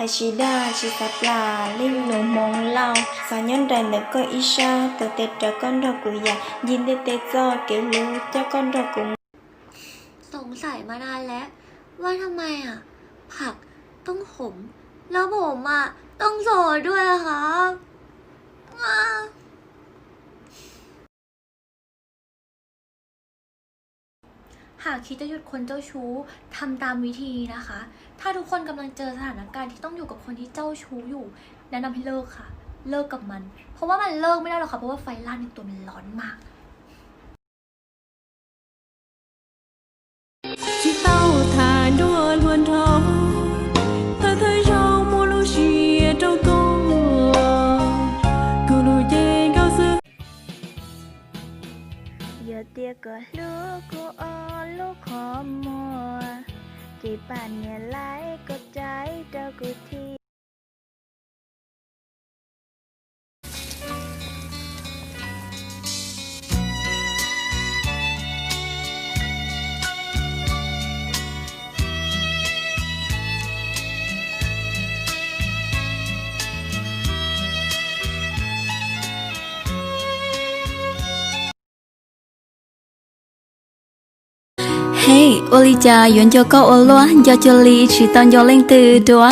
Tsis dag tsis xav plam li lus Hmoob Lauj, xav nyob nraim ntawm koj ib sab, tuav tes rawv koj nrog kuv yam, ncig ntiaj teb txoj kev hlub coj koj nrog kuv mus. สงสัยมานานแล้วว่าทำไมอ่ะ ผักต้องขม แล้วผมอ่ะ ต้องโสดด้วยครับ หากคิดจะหยุดคนเจ้าชู้ ทำตามวิธีนี้นะคะ ถ้าทุกคนกำลังเจอสถานการณ์ที่ต้องอยู่กับคนที่เจ้าชู้อยู่ แนะนำให้เลิกค่ะ เลิกกับมัน เพราะว่ามันเลิกไม่ได้หรอกค่ะ เพราะว่าไฟลาดในตัวมันร้อนมาก Tsis tau tham dua luag nrog, thawj thawj zaug muaj lub siab rau koj, kuv lub cev nkauj xwb. Yog tias koj hlub kuv ob lub qhov muag, ces pab nias like koj tsaib rau kuv thiab. Hej, ua li cas yuav nco koj ua luaj, nco cuag li tsis tau nco leej twg dua.